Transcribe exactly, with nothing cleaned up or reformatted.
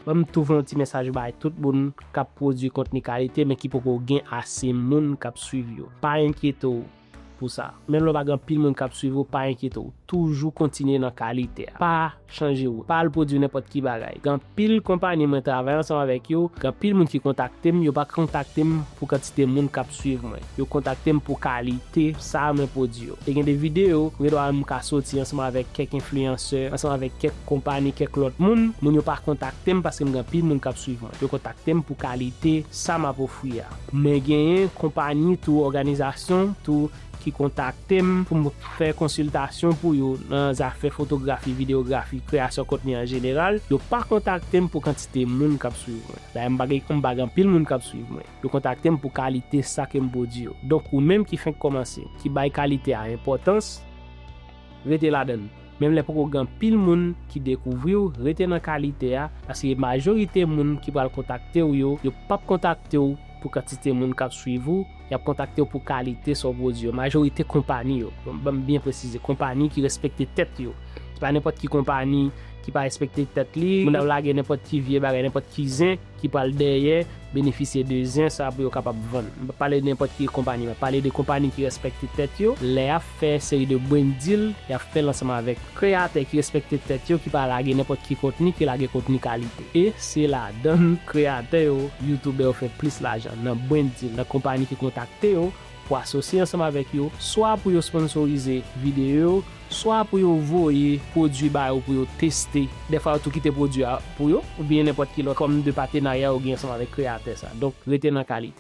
Ban m tou voye yon ti mesaj bay tout moun k ap pwodui kontni kalite, men ki poko gen ase moun k ap swiv yo. Pa enkyete w pou sa. Menm lè w pa gen anpil moun k ap swiv ou, pa enkyete w. Toujou kontinye nan kalite a. Pa chanje wout. Pa al pwodui nenpòt ki bagay. Gen anpil konpayi mwen travay ansanm avèk yo, gen anpil moun ki kontakte m, yo pa kontakte m pou kantite moun k ap swiv mwen. Yo kontakte m pou kalite sa mwen pwodui yo. E gen de videyo, ou gen dwa m ka soti ansanm avèk kèk enfliyansè, ansanm avèk kèk konpayi, kèk lòt moun, moun yo pa kontakte m paske m gen anpil moun k ap swiv mwen. Yo kontakte m pou kalite sa m ap ofri a. Men genyen konpayi tou, òganizasyon tou ki kontakte m pou m fè konsiltasyon pou yo nan zafè fotografi, videyografi, kreyasyon kontni an jeneral. Yo pa kontakte m pou kantite moun k ap swiv mwen. Dayè, m pa gen, m pa gen anpil moun k ap swiv mwen. Yo kontakte m pou kalite sa ke m pwodui yo. Donk, ou menm ki fenk kòmanse, ki bay kalite a enpòtans, rete ladan l. Menm lè poko gen anpil moun ki dekouvri w, rete nan kalite a, paske majorite moun ki pral kontakte w yo, yo p ap kontakte w pou kantite moun k ap swiv ou, y ap kontakte w pou kalite sa w pwodui yo. Majorite konpayi yo, ban m byen presize, konpayi ki respekte tèt yo. Se pa nenpòt ki konpayi ki pa respekte tèt li, moun ap lage nenpòt ki vye bagay, nenpòt ki zen, ki pral dèyè benefisye de zen sa pou yo kapab vann. M p ap pale de nenpòt ki konpayi, m ap pale de konpayi ki respekte tèt yo. Lè y ap fè seri de brand deal, y ap fè l ansanm avèk kreyatè ki respekte tèt yo, ki pa lage nenpòt ki kontni, ki lage kontni kalite. E se ladan kreyatè yo, youtubè yo fè plis lajan, nan brand deal, nan konpayi ki kontakte yo, pou asosye ansanm avèk yo, swa pou yo sponsorize videyo yo, swa pou yo voye pwodui ba yo pou yo teste. Dèfwa yo tou kite pwodui a pou yo, oubyen nenpòt ki lòt fòm de patenarya yo gen ansanm avèk kreyatè sa. Donk, rete nan kalite.